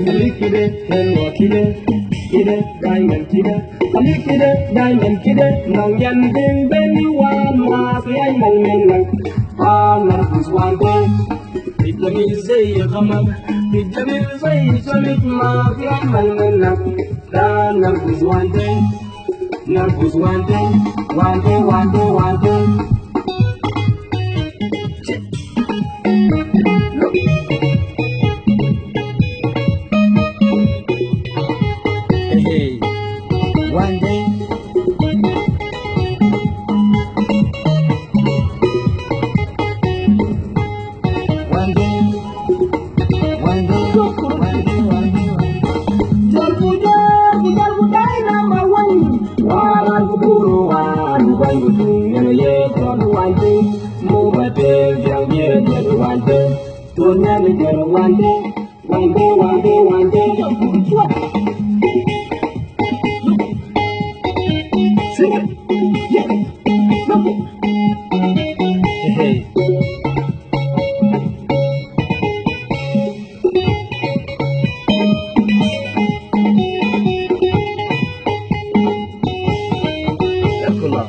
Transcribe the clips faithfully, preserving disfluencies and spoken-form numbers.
Kide, kide, kide, diamond kide. Kide, diamond kide. Nong yan ding beni wan mas yan mong neng nang. Ah, nervous one day. It me say you come up. It me say you come up. Yan mong neng nang. Ah, nervous one day. Nervous one day. One day, one day, one day. Hey, one day. One day. One day. One day, one day, one day. Jal ku jal, ku jal ku dai number one. Waran ku buru wan, ku ban ku tung, nene ye jal one day. Mo ba te, jal ye jal one day. Tunyani jal one day, one day, one day, one day. Sing it. Yeah. Hey. Yakula.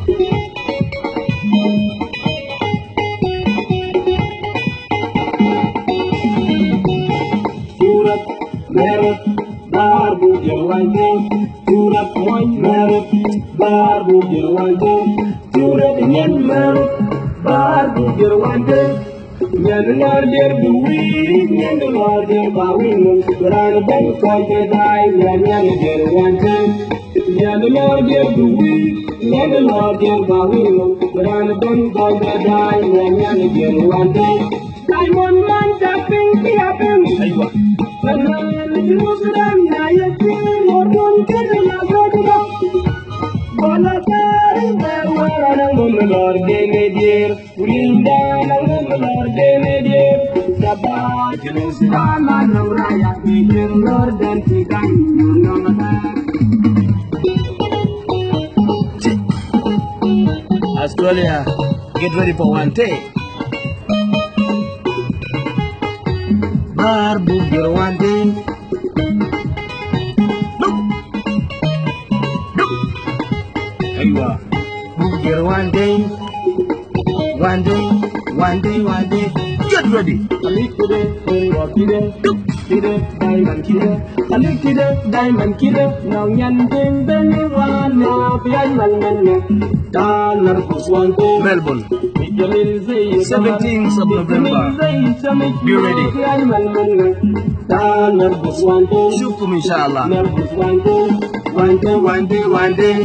Surat Merut, Bar Bugir Wante. Surat Moin Merut, Bar Bugir Wante. Surat Nyan Merut, Bar Bugir Wante. Nyan lor der duwi, nyan lor der bawin. Ran ben koi ke dai, nyan nyan der wante. Nyan lor der duwi, nyan lor der bawin. Ran ben koi ke dai, nyan nyan der wante. Diamond man tapping, tapping. Aywa. Bana ni Jerusalem, na yakin, modun kene na zoduga. Bana kari, bana wara na mum lor de medier. Kulinda na mum lor de medier. Saba, Jerusalem, na raya, medier lor dan tigan, na mum. Australia, get ready for one day. Bar Bugir Wante. Look. Look. Aywa. Bugir Wante. One day, one day, one day. Get ready. Kide, kide, kide, diamond kide. Kide, kide, diamond kide. Nong yan ding beni wan na bian man man na. Tan nervous one day. Melbourne. Seventeenth of November. Be ready. Shukum, inshallah. One day, one day, one day.